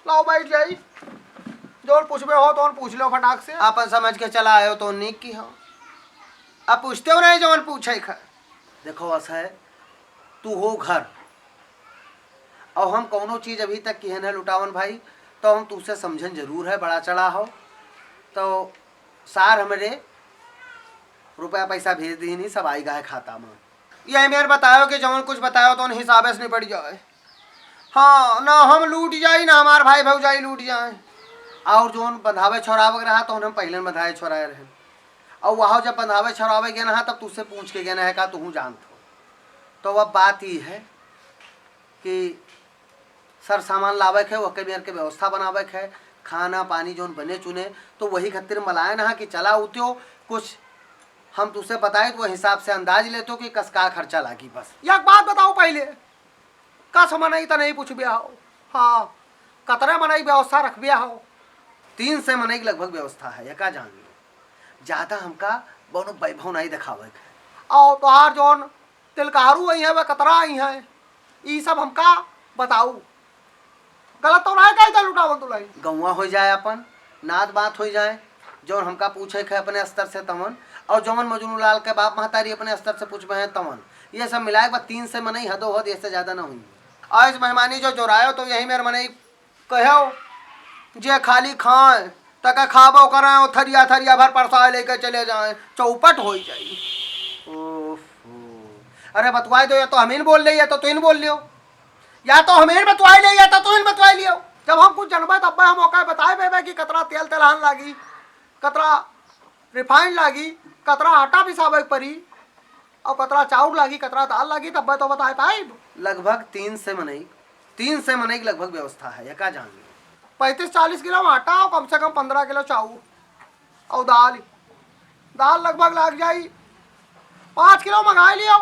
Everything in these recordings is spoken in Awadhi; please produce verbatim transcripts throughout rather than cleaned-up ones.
लाओ बैठ जाई, जौन पूछबे हो तौन पूछ लो फटाक से। आपन समझ के चला आयो तो नीक की हो, अब पूछते हो नहीं जौन पूछे ख। देखो, अस है, तू हो घर, और हम कौनो चीज अभी तक किहे न लुटावन भाई, तो हम तुझसे समझन जरूर है, बड़ा चढ़ा हो, तो सार हमरे रुपया पैसा भेज दीनी, सब आई गा है खाता में। यही मेर बतायो कि जौन कुछ बतायो तो उन हिसाबे से निपट जाए। हाँ, ना हम लूट जाई, ना हमार भाई भौजाई लूट जाए। और जौन बंधावे छोड़ावे के रहा तो हम पहले बंधाए छोड़ाए रहे, और वहाँ जब बंधावे छोड़ावे गए ना तब तुझसे पूछ के गए ना है का तुहूँ जानत हो। तो अब बात ई है कि सर सामान लावे के, ओके मेर के व्यवस्था बनावे के, खाना पानी जौन बने चुने, तो वही खातिर मलाए ना कि चला उतियो, कुछ हम तुझसे बताए तो वो हिसाब से अंदाज लेतो कि कस का खर्चा लागी। बस एक बात बताओ पहले, कस मनई त नहीं पूछबे हो? हाँ, कतरे मनई व्यवस्था रखबे हो? तीन सौ मनई के लगभग व्यवस्था है, ये का जान लो। ज्यादा हमका बौनो वैभव नहीं दिखावे के। और तोहार जौन तिलकहरू आई है, वह कतरा आई है, ई सब हमका बताऊ। गलत तो नहीं कही था लुटावन दुलही। गौवा हो जाए अपन, नात बात हो जाए, जौन हमका पूछे के है अपने स्तर से तवन, और जौन मजनू लाल के बाप महतारी अपने स्तर से पूछबे हैं तवन। ये सब मिलाए के बाद तीन सौ मनई हदो हद, इससे ज्यादा ना हुई। और इस मेहमानी जो जोरायो तो यही मेरे मनई कहो, जे खाली खाए, तका खाबो करें, और थरिया थरिया भर परसाए लेके चले जाए, चौपट होई जाई। ओहो। अरे बतवाए दो, या तो हमीन बोल ले, या तो तुइन बोल लियो, या तो हमीन बतवाए ले, या तो तुइन बतवाए लियो। जब हम कुछ जनबे तब हम ओका बताए बेबे कि कतरा तेल तेलहन लागी, कतरा रिफाइंड लागी, कतरा आटा पिसावे के परी, और कतरा चाउर लागी, कतरा दाल लागी, तब तो बताए पाइब। लगभग तीन सौ मनई, तीन सौ मनई के लगभग व्यवस्था है, ये का जान लो। पैंतीस चालीस किलो आटा और कम से कम पन्द्रह किलो चाउर और दाल, दाल लगभग लाग जाई, पाँच किलो मंगाई लियो।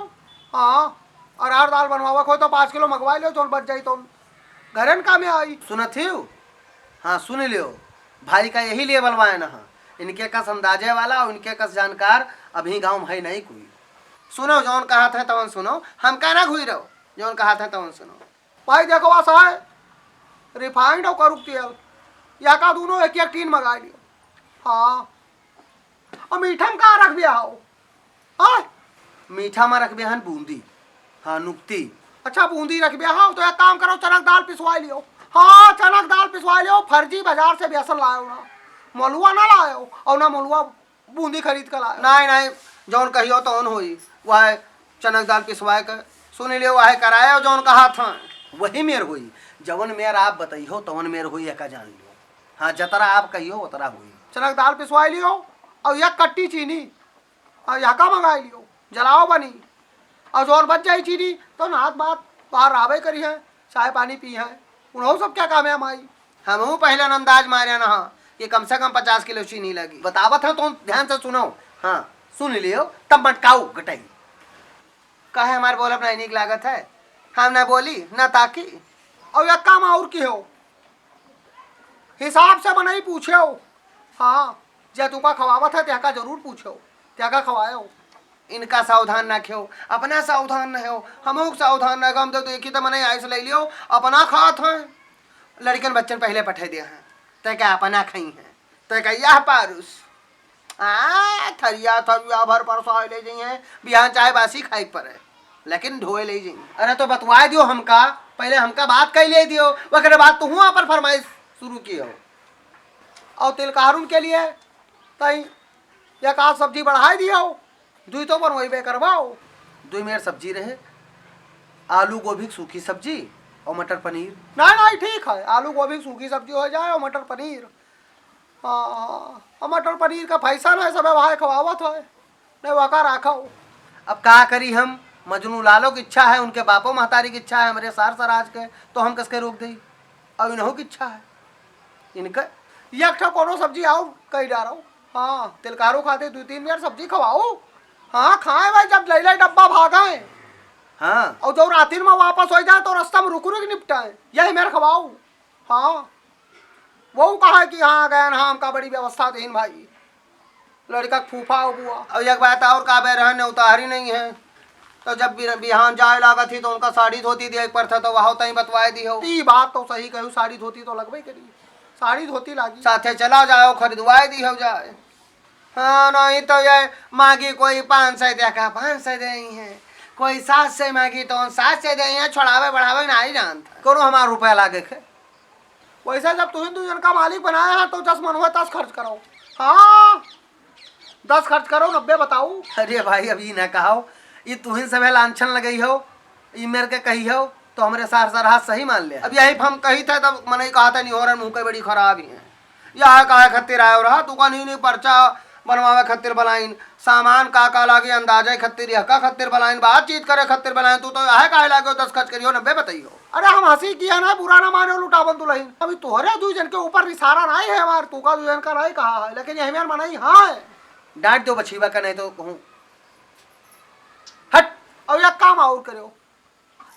हाँ, अरहर दाल बनवावे को तो पाँच किलो मंगवाई लियो, जौन बच जाई तो घरन का में आई। सुनत ही? हाँ, सुन लियो, भाई का यही लिए बलवाए ना। इनके कस अंदाजे वाला और इनके कस जानकार अभी गाँव में है नहीं कोई। सुनो, जौन कहा थे तवन सुनो, हमका ना घुई रहो, जौन कहा थे तवन सुनो। भाई देखो, अस है, रिफाइंड और करुक तेल, या का दोनों एक एक टीन मंगा लियो। हाँ, और मीठा में का रख दिया हो? हाँ? मीठा में रख दिया हन बूंदी। हाँ, नुक्ती। अच्छा, बूंदी रख दिया हो, तो एक काम करो, चनक दाल पिसवा लियो। हाँ, चनक दाल पिसवा लियो, फर्जी बाजार से बेसन लायो ना, मलुआ ना लायो, और ना मलुआ बूंदी खरीद के लायो। नहीं, नहीं, जौन कहियो तौन होई, वह चनक दाल पिसवाए के, सुन लियो, वह करायो जौन कहा था। वही मेर होई, जवन मेर आप बताई हो तवन मेर होई, एका जान लियो। हाँ, जतरा आप कहियो उतरा होई। चनक दाल पिसवाई लियो, और एक कट्टी चीनी, और यहका मंगाई लियो, जलाओ बनी, और जौन बच जाई चीनी तो नात बात बाहर रहबे करी है, चाय पानी पी है, उन्हों सब क्या काम है हमारी। हमहू पहले अंदाज मारे न हा कि कम से कम पचास किलो चीनी लगी। बतावत है तो ध्यान से सुनो। हाँ, सुन लियो, तब मटकाऊ गटई। काहे हमार बोलब नहीं नीक लागत है? हम ना बोली, ना ताकी। और एक काम और की हो, हिसाब से मनई पूछे हो। हाँ, जे तुका खवावत है, त्याका जरूर पूछो, त्याका खवायो। इनका सावधान ना खेओ, अपना सावधान न हो, हमहू के सावधान न हो। हम तो देखी तो मनई आइस ले लियो, अपना खात हैं। लड़कन बच्चन पहले पठे दे हैं, ते का अपना खाई हैं, ते का यह पारुस। आ, थरिया थरिया भर परसाए ले जाई हैं, बिहान चाहे बासी खाए के पड़े, लेकिन ढोए ले जाई। अरे तो बतवाए दियो हमका, पहले हमका बात कही ले दियो, ओकरे बाद तू हुआ पर फरमाइश शुरू कियो। और तिलकारुन के लिए तई एक आध सब्जी बढ़ाई दियो, दुई तो बनवाई बे करवाओ। दुई मेर सब्जी रहे, आलू गोभी की सूखी सब्जी और मटर पनीर। नहीं, नहीं, ठीक है, आलू गोभी की सूखी सब्जी हो जाए और मटर पनीर। हाँ, और मटर पनीर का फैशन है, सब भाई खवावत है, नहीं वका राखो। अब का करी हम, मजनू लालो की इच्छा है, उनके बापो महतारी की इच्छा है, हमरे सार सराज के, तो हम कसके रोक देई? अब इन्हों की इच्छा है, इनका एक ठो कोनो सब्जी और कही डारो। हाँ, तिलकारो खाते दो तीन बार सब्जी खवाओ। हाँ, खाए भाई, जब ले ले डब्बा भागे। हाँ। और जब रातिन में वापस हो जाए तो रास्ता में रुक रुक निपटाए, यही मेरे खवाओ। हाँ, वो कहा कि हाँ गए ना, हमका बड़ी व्यवस्था देन भाई, लड़का के फूफा और बुआ। और एक बात और का बे रहन उतारी नहीं है, तो जब बि-, बिहान जाए लागत ही तो उनका साड़ी धोती दिए एक परथा, तो वहाँ तई बतवाए दिहो। ई बात तो सही कहू, साड़ी धोती तो लगबे करी, साड़ी धोती लागी। साथे चला जाओ, खरीदवाए दिहो जाए। हाँ, नहीं तो ये मांगी कोई पाँच सौ दे का पाँच सौ देइहैं, कोई सात सौ मांगी तो सात सौ देइहैं, छोड़ावे बढ़ावे नाहीं जानत। कोनो हमार रुपया लागे के। वैसे जब तुहिन दुइ जन का मालिक बनाया है तो जस मन हुआ तस खर्च करो। हाँ, दस खर्च करो, नब्बे बताऊ। अरे भाई, अब ई ना कहो, ई तुहिन सभे लांछन लगई हो, ई मेर के कही हो, तो हमरे सार सरहा सही मान ले। अब यही हम कही थे, तब मनई कहा था, "निहोरन मुँह के बड़ी खराब ही है।" यह काहे खातिर आयो रहा? तू का नहीं, नहीं, पर्चा बनवावे खातिर बलाइन, सामान का का लागे, अंदाजे खातिर, यह का खातिर बलाइन, बातचीत करे खातिर बलाइन, तू तो यह काहे लागो, दस खर्च करियो, नब्बे बताइयो। अरे, हम हंसी किया ना, बुरा ना माने, लुटावन दुलहिन। अभी तोहरे दुइ जन के ऊपर निसारा नाहीं है हमार, तू का दुइ जन का नाहीं कहा है, लेकिन यही मेर मनई हाँ है। डांट दो बछीवा का, नहीं तो कहूँ। हट। अब एक काम और करो,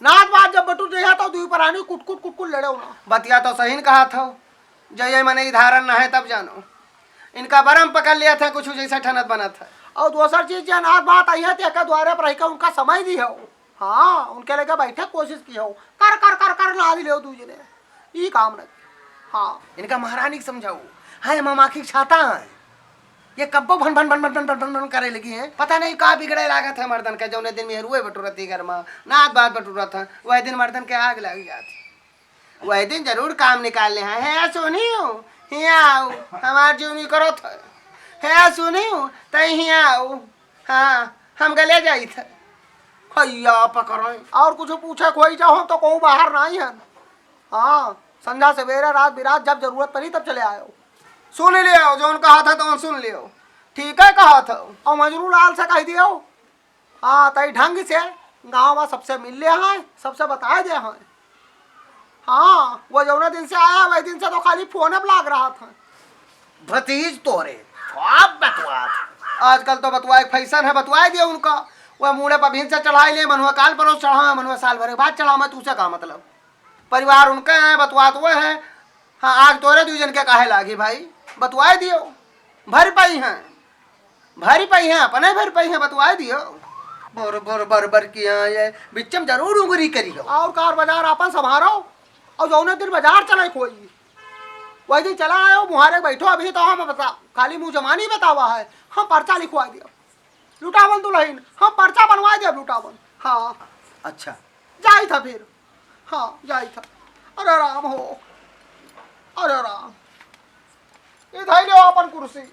नात बात जब बटुर जइहा तो दुइ परानी कुटकुट कुटकुट लड़े ना। बतिया तो सही न कहा था, जय मने धारण ना है तब जानो, इनका बरम पकड़ लिया था कुछ जैसे ठनत बनत है। और दोसर चीज, जे नात बात आई है तो एक द्वारे पर रह के उनका समय दिहो। हाँ, उनके लेके बैठे कोशिश किहो, कर कर कर कर नाद लियो दुइ जने, ई काम न। हाँ, इनका महारानी के समझाओ, है हम आँखी के छाता है, ये कब्बो भन भन भन भन भन भन भन भन करे लगी हैं। पता नहीं का बिगड़े लागत है मर्दन का, जौने दिन मेहरुए बटुरत ही घर में, नात बात बटुरत है, वह दिन मर्दन के आग लग जात है। वह दिन जरूर काम निकाल ले हैं। "हे सोनी हो, हियाँ आओ, हमार जीवनी करत है। हे सोनी हो, तई हियाँ आओ, हाँ, हम गले जाइत है।" हैया पकड़े। और कुछ पूछे कोई जाओ तो कहूँ बाहर नाहीं है। हाँ, संझा सवेरे रात बिरात जब जरूरत पड़ी तब चले आयो। सुन लियो, जौन कहा था तौन सुन लियो। ठीक है कहा था। और मजनू लाल से कह दियो, हाँ, तई ढंग से गाँव में सबसे मिल ले हैं, सबसे बताए दे हैं। हाँ, वो जौने दिन से आया वही दिन से तो खाली फोने पे लाग रहा था। भतीज तोरे, सब बतवा। आजकल तो बतवाए के फैशन है, बतवाए दियो उनका। वह मूड़े पर भिन से चढ़ाई ले, मनुआ काल परोस चढ़ावे, मनुआ साल भर के बाद चढ़ावे, तू से का मतलब? परिवार उनके हैं, बतवात वो हैं। हाँ, आग तोरे दुइ जन के काहे लागी भाई? बतवाए दियो। भर पाई हैं, भर पाई हैं, अपने भर पाई हैं, बतवाए दियो। बर बर बर बर किया ये बिच्चम जरूर उंगरी करी हो। और कार बाजार आपन संभारो, और जौने दिन बाजार चले कोई, वही दिन चला आयो, मुहारे बैठो, अभी तो हम बता, खाली मुँह जमानी बतावा है, हम पर्चा लिखवा दियो। लुटावन दुलहिन, हम पर्चा बनवाए देब लुटावन। हाँ। अच्छा। जाई था फिर। हाँ, जाई था। अरे राम हो, अरे राम। ये धई लो आपन कुर्सी।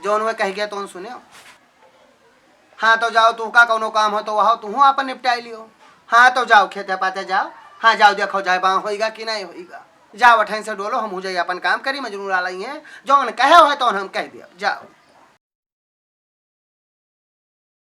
जौन वह कह गया तौन सुन्यो। हाँ, तो जाओ, तू का कौनो काम हो तो वह तू आपन निपटाई लियो। हाँ, तो जाओ, खेते पाते जाओ। हाँ, जाओ, देखो जाए बाँ होइगा कि नहीं होइगा। जाओ, अठैन से डोलो, हम हो जाई अपन काम करी, मजनू लाल आई हैं, जौन कहे हो तौन हम कह दिया। जाओ।